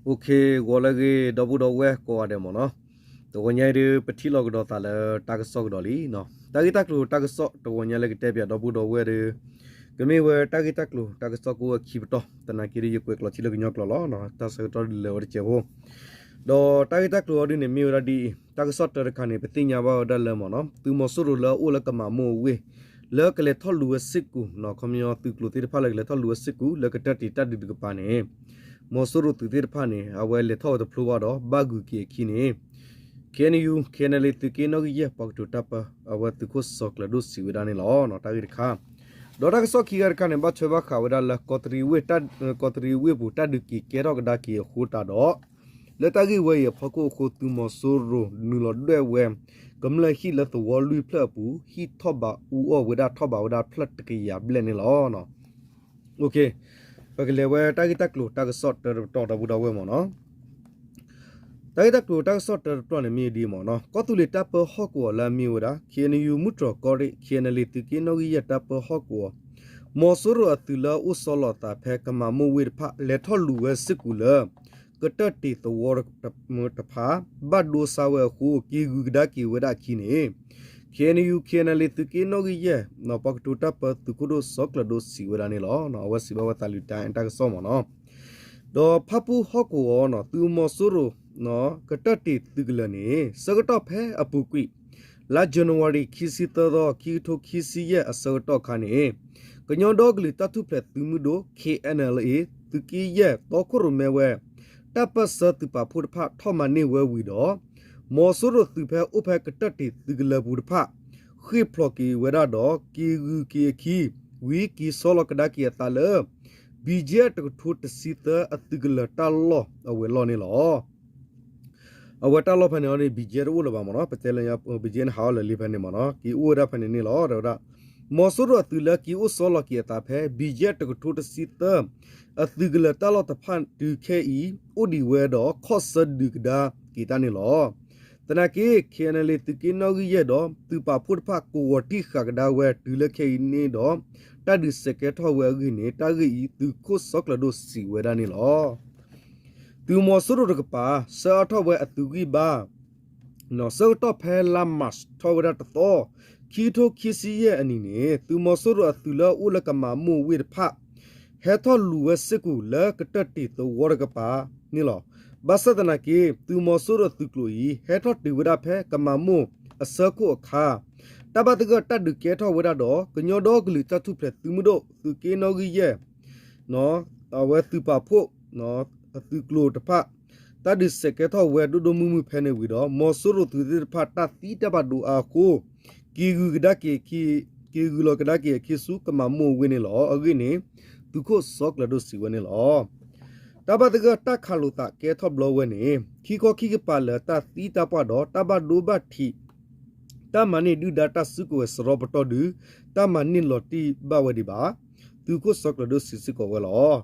အိၣ်ခ့ ဂီၤလၢအဂ့ၤ ဒီပုၢ်ဒီဝဲၢ်ကိးဂၤဒဲးမ့ၢ်နီၤ, တဂီၤညါအံၤဒုး ပထံၣ်လိာ်ကဒီးသးလၢတၢ်ကစီၣ်ကဒီးလံနီၤ. တၢ်ဂ့ၢ်တၢ်ကျိၤတၢ်ကစီၣ်တဂီၤညါလၢကတဲပၠးဒီပုၢ်ဒီဝဲၢ်ဒီး ကမ့ၢ်ဝဲတၢ်ဂ့ၢ်တၢ်ကျိၤတၢ်ကစီၣ်ကအိၣ်ဝဲခံပတီၢ်, သနာ်က့ဒီး ယကွဲးကျိာ်ထံလၢကညီကျိာ်လီၤ. တၢ်ဆၢကတီၢ်ဒ်လဲၣ်ဝဲတစဲးဖိ ဒီးတၢ်ဂ့ၢ်တၢ်ကျိၤအီၤဒုးန့ၣ် မ့ၢ်ဝဲဒၣ်ဒ်အံၤ, တၢ်ကစီၣ်တၢတခါန့ၣ် ပသ့ၣ်ညါဘၣ်ဝဲဒၣ်လၢမ့ၢ်နီၤ, သုးမီၤစိရိၤလၢအအိၣ်လၢကမၤမိၢ်အဝ့ၢ် လၢကလဲၤထီၣ်လူၤဝဲစ့ၢ်ကီးနီၤ, ခီပညီသုးကျိၤသ့ၣ်တဖၣ်လၢကလဲၤထီၣ်လူၤဝဲစ့ၢ်ကီး လၢကတၢၢ်တ့ၢ်တၢ်ဒုးတကပၤန့ၣ် မီၤစိရိၤသုးသ့ၣ်တဖၣ်န့ၣ် အဝဲလဲၤထီၣ်ဝဲတဖျိဘၣ်ဒီး ဘၣ်ဂုၤက့ၤအခံန့ၣ် ခ့ၣ်အဲၣ်ယူၣ် ခ့ၣ်အဲၣ်ယူၣ် သုးက့နီၣ်ဂံၢ်ယဲၢ် ပှၤကတိၤတၢ်ပၢ အဝဲသုးခိၣ်စီၤကျၢၤဒိၣ်စံးဝဲဒၣ်န့ၣ်လီၤ. တၢ်ဂ့ၢ်တခါ ဒီးတၢ်ကစီၣ်ခံခါတခါန့ၣ် ဘၣ်ထွဲဘၣ်ဃးဝဲဒၣ်လၢ ကီးတရံးဝ့ၢ်ပူၤ တၢ်ဒုးက့ၤကဲထီၣ်ကဒါက့ၤအဃိတးဒီး လၢတၢ်ဂ့ၢ်ဝဲအံၤအဖီခိၣ်အဃိ သုးမီၤစိရိၤနုာ်လီၤဒွဲၣ်ဝဲ ကမျၢၢ်ဟံၣ်လၢသဝီလွံၢ်ဖျၢၣ်အပူၤ ဟံၣ်ထီၣ်ဘးအူအီၣ်ဝဲဒၣ်ထီၣ်ဘးဝဲဒၣ်ဖျၢၣ်တကယၤဘျဲၣ်န့ၣ်လီၤ. ပကလဲၤဝဲတၢ်ဂ့ၢ်တၢ်ကျိၤတၢ်ကစီၣ်တၢတပတီၢ်ဒီပုၢ်ဒီဝဲၢ်မ့ၢ်နီၤ. တၢ်ဂ့ၢ်တၢ်ကျိၤတၢ်ကစီၣ်တၢတပတီၢ်န့ၣ်မ့ၢ်ဒ်အံၤမ့ၢ်နီၤ, ကီၢ်သူလ့ၤတၢ်ပၢဟီၣ်ကဝီၤလၢအမ့ၢ်ဝဲဒၣ် ခ့ၣ်အဲၣ်ယူၣ် မုၢ်တြီၤကီၢ်ရ့ၣ် ခ့ၣ်အဲၣ်ယူၣ် သုးက့နီၣ်ဂံၢ်ယဲၢ်တၢ်ပၢဟီၣ်ကဝီၤ မီၤစိရိၤအသုးလၢအအိၣ်ဆီလီၤအသးဖဲကမၤမိၢ်ဝ့ၢ်တဖၣ် လဲၤထီၣ်လူၤဝဲစ့ၢ်ကီးလၢ ကတၢၢ်တ့ၢ်သဝီတဖၣ် ဘၣ်ဒိဆါဝဲအဃိ က့ၤဂုၤကဒါက့ၤဝဲဒၣ်အခံန့ၣ် ခ့ၣ်အဲၣ်ယူၣ် ခ့ၣ်အဲၣ်ယူၣ် သုးက့နီၣ်ဂံၢ်ယဲၢ် ပှၤကတိၤတၢ်ပၢသုးခိၣ်ဒိၣ်စီၤကျၢၤဒိၣ်စံးဝဲဒၣ်န့ၣ်လီၤ. အဝဲစံးဘၣ်ဝဲသးလံာ်တၢ်အဲၣ်တၢ်ကစီၣ်မ့ၢ်နီၤ. ဒီးဖၣ်ပူၣ်ဟီၣ်ကဝီၤနီၤ သုးမီၤစိရိၤ ကတၢၢ်တ့ၢ်သုးကလၢၤန့ၣ် ဆၢကတီၢ်ဖဲအပူၤကွံာ် လါ January ခံဆံသၢသီ ခံကထိခံဆံယဲၢ်အဆၢကတီၢ်အခါန့ၣ် ကညီဒီကလုာ်တၢ်ထူၣ်ဖျဲးသုးမုၢ်ဒိၣ် ခ့ၣ်အဲၣ်ယူၣ် သုးက့ယဲၢ် တီခိၣ်ရိၣ်မဲဝဲ တၢ်ပၢၢ်ဆၢသုးပာ်ဖှိၣ်တဖၣ်ထီၣ်မၤန့ၢ်ဝဲဝံၤဒီး မီၤစိရိၤသုးဖဲအိၣ်ဖဲကတၢၢ်တ့ၢ်သုးကလၢၤပူၤတဖၣ် ဃ့ၢ်ဖျိးက့ၤဝဲဒၣ်ဒီး က့ၤဂုၤက့ၤအခံ ဝံၤက့ၤဆီလီၤကဒါက့ၤအသးလၢ BGF တကထိတဆံသၢအသုးကလၢၤတၢ်လီၢ်အဝဲၤလီၢ်န့ၣ်လီၤ. အဝဲတၢ်လီၢ်ဖဲန့ၣ်အီၤန့ၣ် BGF တအိၣ်လၢၤဘၣ်မ့ၢ်နီၤ, ပတဲလၢ BGF န့ၣ်ဟးအီၣ်လၢာ်လံဖဲန့ၣ်မ့ၢ်နီၤ, က့ၤအိၣ်ဝဲဒၣ်ဖဲန့ၣ်န့ၣ်လီၤ တဲဝဲဒၣ်. မီၤစိရိၤအသုးလၢက့ၤအိၣ်ဆီလီၤက့ၤအသးဖဲ BGF တကထိတဆံသၢ အသုးကလၢၤတၢ်လီၢ်တဖၣ်တုၤခဲအံၤ အိၣ်ဒံးဝဲဒီးခီၣ်ဆၢဒုးကဒါက့ၤတၢ်န့ၣ်လီၤ. သနာ်က့ ခ့ၣ်အဲၣ်ယူၣ် သုးက့နီၣ်ဂံၢ်ယဲၢ်ဒီး သုးပာ်ဖှိၣ်တဖၣ်ကဝီၤတံၢ်ဃာ်ကဒါဝဲတုၤလၢခဲအံၤန့ၣ်ဒီး တၢ်ဒုးစဲးကဲထီၣ်ဝဲအဂ့ၢ်န့ၣ် တၢ်ဂ့ၢ်အံၤ သုးခိၣ်စီၤကျၢၤဒိၣ်စံးဝဲဒၣ်န့ၣ်လီၤ. သုးမီၤစိရိၤတကပၤ ဆှၢအါထီၣ်ဝဲအသုးဂံၢ်ဘါ ဆၢကတီၢ်ဖဲလါ March ထီၣ်ဝဲဒၣ်တသီ ခံကထိခံဆံယဲၢ်အနံၤန့ၣ် သုးမီၤစိရိၤအသုးလၢအအိၣ်လၢကမၤမိၢ်ဝ့ၢ်တဖၣ် ဟဲထီၣ်လူၤဝဲစ့ၢ်ကီးလၢကတၢၢ်တ့ၢ်သဝီတကပၤန့ၣ်လီၤ. ဘၣ်ဆၣ်သနာ်က့ သုးမီၤစိရိၤသုးကျိၤအံၤ ဟဲထီၣ်တုၤဝဲဒၣ်ဖဲကမၤမိၢ်အဆၢခိၣ်အခါ တၢ်ဘၣ်သဂၢၢ်တၢ်ဒုးကဲထီၣ်ဝဲဒၣ်ဒီး ကညီဒီကလုာ်တၢ်ထူၣ်ဖျဲးသုးမုၢ်ဒိၣ် သုးက့နီၣ်ဂံၢ်ယဲၢ် အဝဲသုးပာ်ဖှိၣ် အသုးကျိၤတဖၣ် တၢ်ဒုးစဲးကဲထီၣ်ဝဲဒိၣ်ဒိၣ်မုၢ်မုၢ်ဖဲန့ၣ်ဝံၤဒီး မီၤစိရိၤသုးသ့ၣ်တဖၣ်တၢ်သံတၢ်ဘၣ်ဒိအါအဃိ က့ၤဂုၤကဒါက့ၤအခံ က့ၤဂုၤလီၤကဒါက့ၤအခံဆူကမၤမိၢ်အဝ့ၢ်န့ၣ်လီၤ. အဂ့ၢ်န့ၣ် သုးခိၣ်စီၤကျၢၤဒိၣ်စံးဝဲန့ၣ်လီၤ. တၢ်ဘၣ်သဂၢၢ်တၢ်ခးလိာ်သးကဲထီၣ်ဘျီဝဲန့ၣ် ခံခီခံကပၤလၢတၢ်သံတၢ်ပှၢ်ဒီးတၢ်ဘၣ်ဒိဘၣ်ထံး တၢ်မၤန့ၢ်ဒုၣ်ဒါတၢ်စုကဝဲၤစရီပတီၢ်ဒုး တၢ်မၤန့ၢ်လီၤတံၢ်ဘၣ်ဝဲဒံးဘၣ် သုးခိၣ်စီၤကျၢၤဒိၣ်စံးစ့ၢ်ကီးဝဲလီၤ.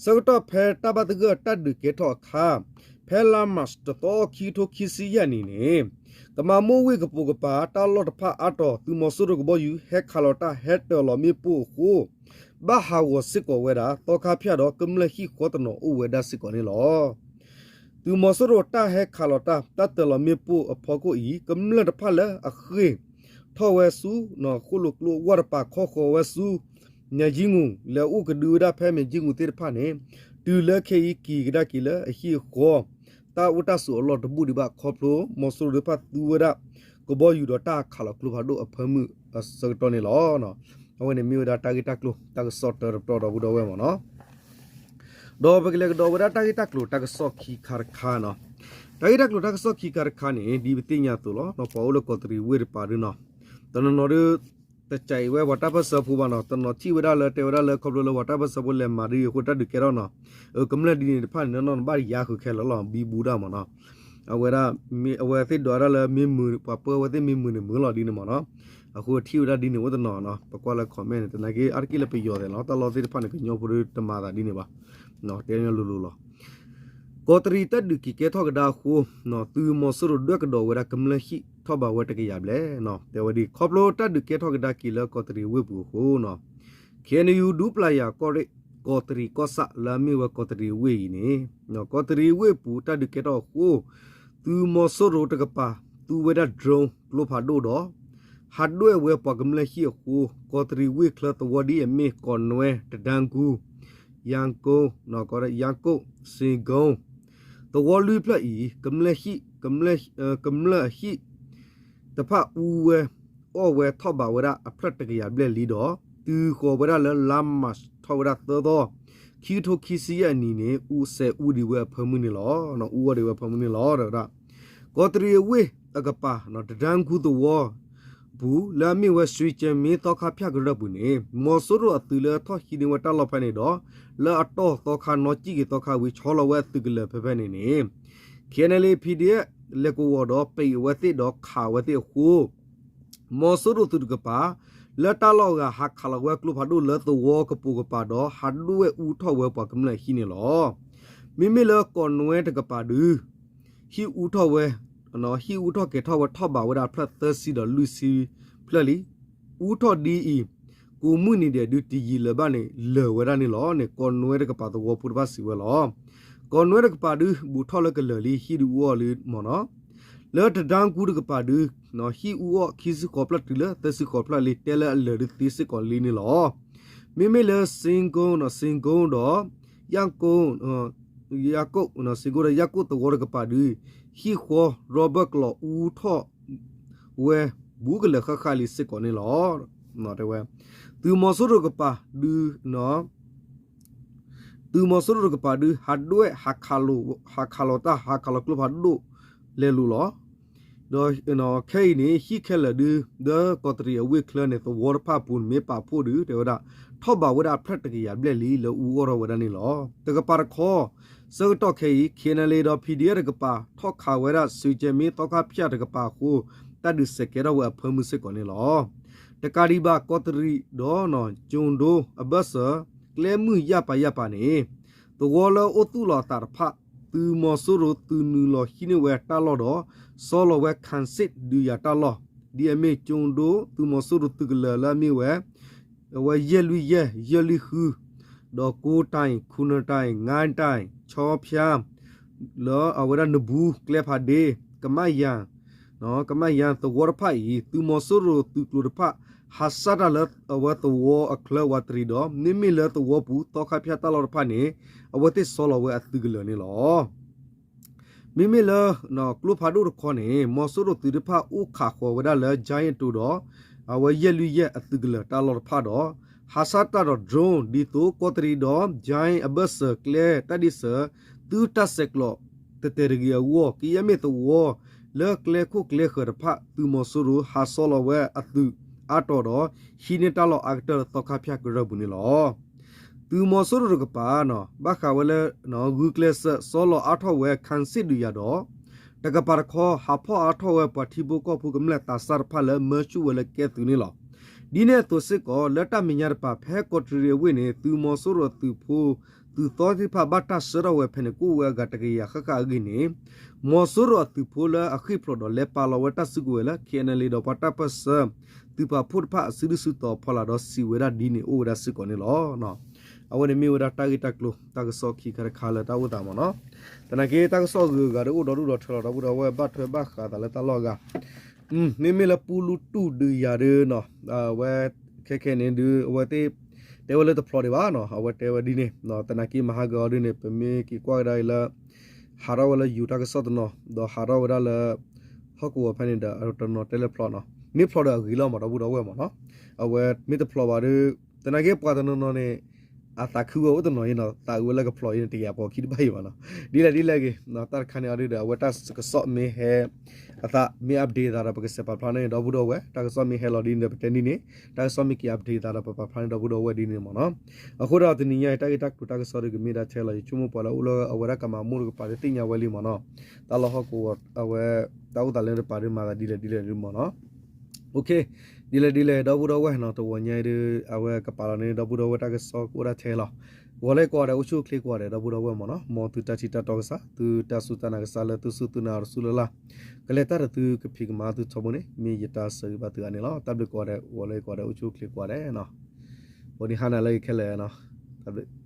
ဆၢကတီၢ်ဖဲတၢ်ဘၣ်သဂၢၢ်တၢ်ဒုးကဲထီၣ်အခါ ဖဲလါ March တသီ ခံကထိခံဆံယဲၢ်နံၤန့ၣ် ကမၤမိၢ်ဝ့ၢ်ကပိာ်ကပၤ တၢ်လီၢ်တဖၣ်အါတီၤ သုးမီၤစိရိၤကဘီယူၤ ဟဲခးလီၤတၢ်ဟဲတၢၤလီၤမ့ၣ်ပိၢ်အဃိ ဘၣ်ဟးဂီၤစ့ၢ်ကီးဝဲဒၣ် သီခါဖၠၣ်ဒီးကမျၢၢ်ဟံၣ်ဃီတနီၤအိၣ်ဝဲဒၣ်စ့ၢ်ကီးန့ၣ်လီၤ. သုးမီၤစိရိၤတၢ်ဟဲခးလီၤတၢ် တၢ်တၢၤလီၤမ့ၣ်ပိၢ်အဖီခိၣ်အံၤ ကမျၢၢ်တဖၣ်လၢအဃ့ၢ်ထီၣ်ဝဲဆူ ဃိၣ်လိာ်ကျိဝၢ်တပၤ ခီဃီၤဝဲဆူ မၠဲၣ်ကၠံငူၤ လဲၤအိၣ်ကဒုဝဲဒၣ်ဖဲမၠဲၣ်ကၠံငူၤသ့ၣ်တဖၣ်န့ၣ် တုၤလၢခဲအံၤက့ၤကဒါက့ၤလၢအဟံၣ်အဃီ တၢ်အိၣ်တၢ်ဆိးအလီၢ်တဘူၣ်ဒံးဘၣ်ခီဖျိ မီၤစိရိၤသ့ၣ်တဖၣ်သူဝဲဒၣ် ကဘီယူၤဒီးတၢ်ခးလီၤကျိဖးဒိၣ်အဖၢမုၢ်အဆၢကတီၢ်န့ၣ်လီၤ. အဝဲန့ၣ်မ့ၢ်ဝဲဒၣ်တၢ်ဂ့ၢ်တၢ်ကျိၤတၢ်ကစီၣ်တၢတပတီၢ်ဒီပုၢ်ဒီဝဲၢ်မ့ၢ်နီၤ. ဒီးပကလဲၤကဒီးဝဲဒၣ်တၢ်ဂ့ၢ်တၢ်ကျိၤတၢ်ကစီၣ်ခံခါတခါနီၤ. တၢ်ဂ့ၢ်တၢ်ကျိၤတၢ်ကစီၣ်ခံခါတခါန့ၣ် ဒ်ပသ့ၣ်ညါအသိးလီၤ. ပှၤအိၣ်လၢကီးတရံးဝ့ၢ်တပၤဒုနီၤ, တနီၤနီၤဒု တကးအံၤဝဲပှၤတၢ်ပၢၢ်ဆၢဖိဘၣ်နီၤ, တနီၤထံၣ်ဝဲဒၣ်လၢတဲဝဲဒၣ်လၢခီဖျိလၢပှၤတၢ်ပၢၢ်ဆၢဖိလဲၤမၤဒ်အံၤအဃိတၢ်ဒုးကဲထီၣ်နီၤ, ကမျၢၢ်ဒ်န့ၣ်တဖၣ်န့ၣ် နီၢ်နီၢ်နဘၣ်ယါဃုာ်ခဲလၢာ်လီၤ ဘံဘူဒၣ်မ့ၢ်နီၤ. အဝဲဒၣ် အဝဲသ့ၣ်ဒွးဒၣ်လၢမ့ၢ်မုာ် ပှၤပၢဝဲသ့ၣ်မ့ၢ်မုာ်န့ၣ်မုာ်လီၤဒ်န့ၣ်မ့ၢ်နီၤ. အဃိထံၣ်ဝဲဒၣ်ဒ်န့ၣ်အိၣ်တနီၤနီၤ, ပကွၢ်လၢ comment န့ၣ် သနာ်က့အါတက့ၢ်လၢပယီၤသဲးလီၤ, တၢ်လီၢ်သ့ၣ်တဖၣ်န့ၣ် ကညီဖိဒုတမၤသးဒ်န့ၣ်ဘၣ်, တဲညီလိၤလိၤလီၤ. ကီးတရံးတၢ်ဒုးက့ၤကဲထီၣ်ကဒါအဃိ သုးမီၤစိရိၤဒွဲၣ်ကဒီးဝဲဒၣ်ကမျၢၢ်ဟံၣ်ထီၣ်ဘးဝဲတကယၤဘျဲၣ်နီၤ, တဲဝဲဒ်ခီဖျိတၢ်ဒုးကဲထီၣ်ကဒါက့ၤလၢကီးတရံးဝ့ၢ်ပူၤအဃိနီၤ, ခ့ၣ်အဲၣ်ယူၣ် ဒူပျၢ်ယၤကီၢ်ရ့ၣ် ကီးတရံးကီၢ်ဆၣ်လၢအမ့ၢ်ဝဲကီးတရံးအဝ့ၢ်အံၤန့ၣ် ကီးတရံးအဝ့ၢ်ပူၤတၢ်ဒုးကဲထီၣ်အဃိ သုးမီၤစိရိၤတကပၤ သူဝဲဒၣ် drone ကျိဖးဒိၣ်ဒီး ဟးဒွဲၣ်ဝဲပှၤကမျၢၢ်ဟံၣ်အဃိ ကီးတရံးဝ့ၢ်ချၢသဝီဒ်အမ့ၢ် ကီးနွဲ တဒါကူ ယၤကိၣ် ယၤကိၣ် စ့ကိ သဝီလွံၢ်ဖျၢၣ်အံၤ ကမျၢၢ်ဟံၣ် ကမျၢၢ် ကမျၢၢ်အဟံၣ် တဖၣ်အူဝဲ အီၣ်ဝဲထီၣ်ဘးဝဲဒၣ်အဖျၢၣ်တကယၤဘျဲၣ်လံဒီး တုၤဃီၤဝဲဒၣ်လၢလါမၢ်ၡး ထီၣ်ဝဲဒၣ်သၢသီ ခံကထိခံဆံယဲၢ်အနံၤန့ၣ် အူစဲးအူဒံးဝဲအဖၢမုၢ်န့ၣ်လီၤ. အူအီၣ်ဒံးဝဲအဖၢမုၢ်န့ၣ်လီၤ တဲဝဲဒၣ်. ကီးတရံးအဝ့ၢ်အကပၤ တဒါကူသဝီပူၤ လၢအမ့ၢ်ဝဲ စွံကၠဲမ့သီခါဖၠၣ်ကရၢၢ်ပူၤန့ၣ် မီၤစိရိၤအသုးလၢထီၣ်ဟံးန့ၢ်ဝဲတၢ်လီၢ်ဖဲန့ၣ်ဒီး လၢအတီၢ်သီခါနီၣ်ကံၣ်က့ၤသီခါဝံၤ ဆီလီၤဝဲအသုးကလၢၤဖဲဖဲန့ၣ်န့ၣ် ခ့ၣ်အဲၣ်အဲၣ်လ်အ့ၣ် ဖံၣ်ဒံၣ်အ့ၣ် လဲၤကဝီၤဒီးပံးအဝဲသ့ၣ်ဒီးခးဝဲသ့ၣ်အဃိ မီၤစိရိၤသုးတကပၤ လၢတၢ်လီၢ်အဂၤဟးခးလီၤဝဲကျိဖးဒိၣ်လၢသဝီကပိာ်ကပၤဒီး ဟးဒွဲၣ်အူထီၣ်ဝဲပှၤကမျၢၢ်အဟံၣ်န့ၣ်လီၤ. မ့မ့ၢ်လၢကီးနွဲတကပၤဒု ဟံၣ်အူထီၣ်ဝဲ ဟံၣ်အူထီၣ်ကဲၤထီၣ်ဝဲထီၣ်ဘးဝဲဒၣ်အဖျၢၣ်သၢဆံဒီးလွံၢ်ဆံဖျၢၣ်လံ. အူထီၣ်ဒ်အံၤ ကိးမုၢ်နံၤဒဲးဒုတယံာ်လၢၤဘၣ်န့ၣ် လၢာ်ဝဲဒၣ်န့ၣ်လီၤန့ၣ် ကီးနွဲတကပၤသဝီဖိတဖၣ်စံးဝဲလီၤ. ကီးနွဲတကပၤဒု ဘူးထီၣ်လၢကလၢာ်လံ ဟံၣ်ဒုအူအီၣ်လံမ့ၢ်နီၤ လၢတဒါကူတကပၤဒု ဟံၣ်အူအီၣ်ခံဆံဃိးဖျၢၣ်တုၤလၢသၢဆံဃိးဖျၢၣ်လံ တဲလၢအလၢာ်ဒုသ့စ့ၢ်ကီးလံန့ၣ်လီၤ. မ့မ့ၢ်လၢ စ့ကိ စ့ကိဒီး ယၤကိ ယၤကိ စ့ကိဒီးယၤကိၣ်သဝီတကပၤဒု ဟံၣ်ဃီ ရီဘၢၣ်ကျိးအူထီၣ် ဝဲဘူးကလၢာ်ဃၣ်ဃၣ်လံစ့ၢ်ကီးန့ၣ်လီၤ. တဲဝဲ သုးမီၤစိရိၤတကပၤဒု သုးမီၤစိရိၤတကပၤဒု ဟးဒွဲၣ် ဟးခးလီၤတၢ်ဟးခးလီၤကျိဖးဒိၣ်လဲၤလိာ်လီၤ. ဒီးခဲအံၤန့ၣ် ဟံၣ်ခဲလၢာ်ဒု လၢကီးတရံးအဝ့ၢ်ချၢန့ၣ် သဝီတဖၣ်အပူၤန့ၣ်မ့ၢ်ပာ်ဖှိၣ်ဒု တဲဝဲဒၣ် ထီၣ်ဘးဝဲဒၣ်အဖျၢၣ်တကယၤဘျဲၣ်လံလၢအူအီၣ်ထီၣ်ဝဲဒၣ်န့ၣ်လီၤ. တကပၤတခီ ဆၢကတီၢ်ခဲအံၤ ခ့ၣ်အဲၣ်အဲၣ်လ်အ့ၣ်ဒီး ဖံၣ်ဒံၣ်အ့ၣ်တကပၤ ထီၣ်ခးဝဲဒၣ် စွံကၠဲမ့သီခါဖၠၣ်တကပၤအဃိ တၢ်ဒုးစဲးကဲထီၣ်ဝဲအဖၢမုၢ်စ့ၢ်ကီးန့ၣ်လီၤ. တကးဒံးဘၣ် ကီးတရံးဒီး ကၠိၤဒိအဘၢၣ်စၢၤ ကျဲမုၢ်ယၢ်ပၤယၢ်ပၤန့ၣ် သဝီလၢအအိၣ်သူၣ်လီၤအသးတဖၣ် သုးမီၤစိရိၤသုးနုာ်လီၤဟံးန့ၢ်ဝဲတၢ်လီၢ်ဒီး ဆီလီၤဝဲ ခၣ်စ့ၣ် ဒုးယၤတၢ်လီၢ် ဒ်အမ့ၢ်ကၠိၤဒိ သုးမီၤစိရိၤသုးကလၢၤလၢအမ့ၢ်ဝဲ အဝဲယဲၢ်လွံၢ်ယဲၢ် ယဲၢ်လွံၢ်ဃု ဒီးကိတၢ်အံၤ ခူနတၢ်အံၤ ငါတၢ်အံၤ ဆီဖၠၣ် လၢအဝဲဒၣ်နဘူး ကျဲဖးဒ့ ကမၣ်ယၣ် ကမၣ်ယၣ်သဝီတဖၣ်အံၤ သုးမီၤစိရိၤသုးကျိၤတဖၣ် ဟးစၢ်တၢ်လၢအဝဲသဝီအချၢဝးတရံးဒီး မ့မ့ၢ်လၢသဝီပူၤ သီခါဖၠၣ်တၢ်လီၢ်တဖၣ်န့ၣ် အဝဲသ့ၣ်ဆီလီၤဝဲအသုးကလၢၤန့ၣ်လီၤ. မ့မ့ၢ်လၢ ကျိဖးဒိၣ်တခီန့ၣ် မီၤစိရိၤသုးတဖၣ်အိၣ်ခးဃီၤဝဲဒၣ်လၢ ကၠါယဲၢ်တိၤဒီး အဝဲယဲၢ်လွံၢ်ယဲၢ်အသုးကလၢၤတၢ်လီၢ်တဖၣ်ဒီး ဟးစၢ်တၢ်ဒီး drone ဒ်သိးကီးတရံးဒီး ကၠါယဲၢ်အဘၢၣ်စၢၤကျဲတၢ်ဒ့ၣ်စၢၤ သုတၢ်ဆဲးကျိး တတဲာ်တဂ့ၤအဂီၢ် ကယဲၢ်မ့ၢ်သဝီ လၢကျဲခိၣ်ကျဲဃၢၤတဖၣ် သုးမီၤစိရိၤဟးဆီလီၤဝဲအသုးအါတီၤဒီး ဟံးန့ၢ်တၢ်လီၢ်အါကတၢၢ်လၢသီခါဖၠၣ်ကရၢၢ်ပူၤန့ၣ်လီၤ. သုးမီၤစိရိၤတကပၤ ဘၣ်ဃးဝဲလၢ ဂုာ်ကျဲးစၢးဆီလီၤအါထီၣ်ဝဲ ခၣ်စ့ၣ်ဒုးယၤဒီး တကပၤတခီ ဟးဖီၣ်အါထီၣ်ဝဲပှၤထံဖိကီၢ်ဖိကမျၢၢ်သးစၢ်တဖၣ်လၢမၢဆူၣ်ဝဲလၢကဲသုးန့ၣ်လီၤ. ဒ်န့ၣ်အသိးစ့ၢ်ကီး လၢတၢ်မဲာ်ညါတပၤ ဖဲကီးတရံးအဝ့ၢ်န့ၣ် သုးမီၤစိရိၤအသုးဖိ သုးသီသ့ၣ်တဖၣ်ဘၣ်တၢ်ဆှၢထီၣ်ဝဲဖဲန့ၣ် ကအိၣ်ဝဲအဂၤတကယၤဃၣ်ဃၣ်အဂ့ၢ်န့ၣ် မီၤစိရိၤအသုးဖိလၢအဃ့ၢ်ဖျိးဒီးလဲၤပာ်လီၤဝဲတၢ်စုကဝဲၤလၢ ခ့ၣ်အဲၣ်အဲၣ်လ်အ့ၣ် ဒီးပှၤတၢ်ပၢၢ်ဆၢ သုးပာ်ဖှိၣ်တဖၣ်အစုဒုၣ်စုတီၤအဖီလာ်ဒီးစံးဝဲဒၣ်ဒ်န့ၣ်အိၣ်ဝဲဒၣ်စ့ၢ်ကီးန့ၣ်လီၤ. အဝဲန့ၣ်မ့ၢ်ဝဲဒၣ်တၢ်ဂ့ၢ်တၢ်ကျိၤ တၢ်ကစီၣ်ခံခါတခါလၢတၢ်အိၣ်သးမ့ၢ်နီၤ. သနာ်က့တၢ်ကစီၣ်ဂုၤအဂၤဒီးအိၣ်ဒီဒူၣ်ဒီထၢလီၤ ဒီပုၢ်ဒီဝဲၢ်ဘၣ်ထွဲဘၣ်ဃးသးလၢတၢ်လီၢ်အဂၤ မ့မ့ၢ်လၢပူလူတူၢ်ဒုးယၤဒီးနီၤ အဝဲခဲခဲန့ၣ်ဒုး အဝဲသ့ၣ်တဲဝဲလၢတဖျိးဒံးဘၣ်နီၤ အဝဲတဲဝဲဒ်န့ၣ် သနာ်က့မဟါဂီၤအီၤဒ်န့ၣ် ပမ့ၢ်က့ၤကွၢ်ကဒါအံၤလၢ ဟးထီၣ်ဝဲလၢယိၤတၢ်ကစီၣ်တနီၤ ဒီးဟးထီၣ်ဝဲဒၣ်လၢ ဟီၣ်ကဝီၤဖဲန့ၣ်ဒီး တနီၤတဲလၢဖျိးနီၤ မ့ၢ်ဖျိးဒီးအဂ့ၤလီၤမး ဒီပုၢ်ဒီဝဲၢ်မ့ၢ်နီၤ အဝဲမ့ၢ်တဖျိးဘၣ်ဒီး သနာ်က့ပှၤတနီၤနီၤန့ၣ် အသးခုဝဲအိၣ်တနီၤအံၤနီၤ သးအုးဝဲလၢကဖျိးအံၤန့ၣ် တယာ်ပှၤခံတဘၣ်အံၤဘၣ်နီၤ ဒ်လဲၣ်ဒ်လဲၣ်ဂ့ၤ တၢ်တခါန့ၣ်အီၤဒုးဒီး အဝဲတၢ်ကစီၣ်မ့ၢ်ဟဲ အသးမ့ၢ် update သးဒီး ပကစဲးပာ်ဖျါန့ၣ် ဒီပုၢ်ဒီဝဲၢ် တၢ်ကစီၣ်မ့ၢ်ဟဲလီၤဒ်န့ၣ်ဒီး ပတဲဒ်န့ၣ် တၢ်ကစီၣ်မ့ၢ်က့ၤ update သးဒီး ပပာ်ဖျါန့ၣ် ဒီပုၢ်ဒီဝဲၢ်ဒ်န့ၣ်မ့ၢ်နီၤ အဃိဒီးတနံၤညါအံၤ တၢ်ဂ့ၢ်တၢ်ကျိၤတၢ်ကစီၣ်ဒုးကမ့ၢ်ဒၣ်ထဲလီၤ ယဆိကမိၣ်ပှၤလၢအိၣ်လၢအဝဲဒၣ်ကမၤမိၢ်တကပၤဒီးသ့ၣ်ညါဝဲလံမ့ၢ်နီၤ တၢ်လီၢ်ဟီၣ်ကဝီၤအဝဲ တၢ်အိၣ်သးလၢတပၤဒုးမၤသးဒ်လဲၣ်ဒ်လဲၣ်ဒုးမ့ၢ်နီၤ ဒ်လဲၣ်ဒ်လဲၣ် ဒီပုၢ်ဒီဝဲၢ်နီၤ တဝီညါအံၤဒုး အဝဲကပာ်လီၤန့ၣ် ဒီပုၢ်ဒီဝဲၢ်တၢ်ကစီၣ်ကအိၣ်ဒၣ်ထဲလီၤ ဂီၤလၢကိးဂၤဒဲး အိၣ်ဆူၣ်အိၣ်ချ့ကိးဂၤဒဲး ဒီပုၢ်ဒီဝဲၢ်မ့ၢ်နီၤ မ်သုတၢ်ထံၣ်တၢ်တီကစၢ် သုတၢ်စူၢ်တၢ်နာ်ကစၢ်လၢသုစူၢ်သုနာ်အီၤတစူၢ်လၢ်လၢ် ကလဲၤတၢ်ဒီးသုကဖံးကမၤသုထီဘိန့ၣ် မ့ၢ်ယတၢ်ဆၢဂ့ၤဘၣ်သုဂၤန့ၣ်လီၤ တၢ်ဘျုးကိးဂၤဒဲး ဂီၤလၢကိးဂၤဒဲး အိၣ်ဆူၣ်အိၣ်ချ့ကိးဂၤဒဲးနီၤ ပှၤန့ၣ်ဟါနၤလၢအံၤခဲလၢာ်နီၤ တၢ်ဘျုး